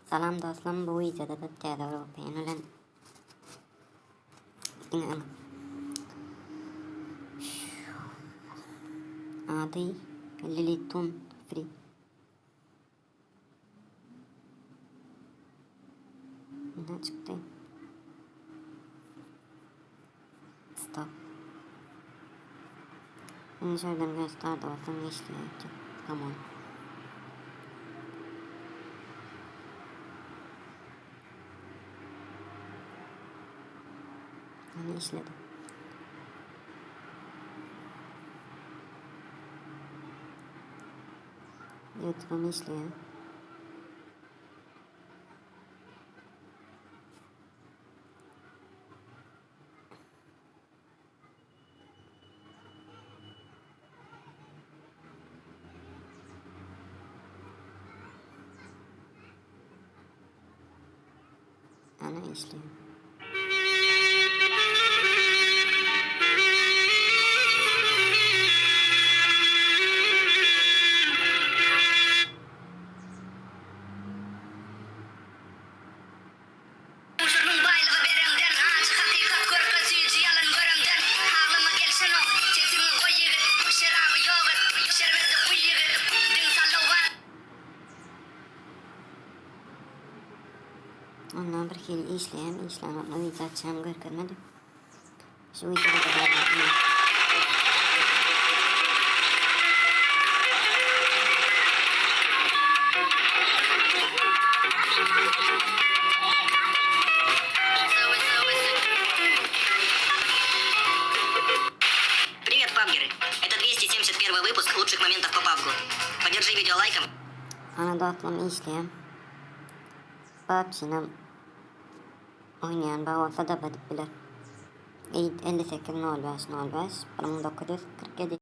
Salam dostlarym bu wideoda da täze bir VPN bilen diňe ady Lilitun Free. Ne çykdy? Stop. Indi şuradan gösterdi olsun işleyecek. Tamam. Onu işledim. YouTube'um işliyor. Ana işliyor. Şunuň baýlygy bereňden, Ajy hakykat görke süýji ýalan göreňden, Halyma gelşenok, sesiňi goý ýigit, Şeraby ýok et, şerbeti guý ýigit, Diň salowat. Ondan bir hili işleýän işlänokmy wideo açýan görkezmedi. Şu wideoda da bar. Привет, пабгеры! Это 271 выпуск лучших моментов по пабгу. Поддержи видео лайком. Ana dostlarym işleýän. PUBG-nem oýnaýan bar bolsa-da edip biler. 58 05 05 1947.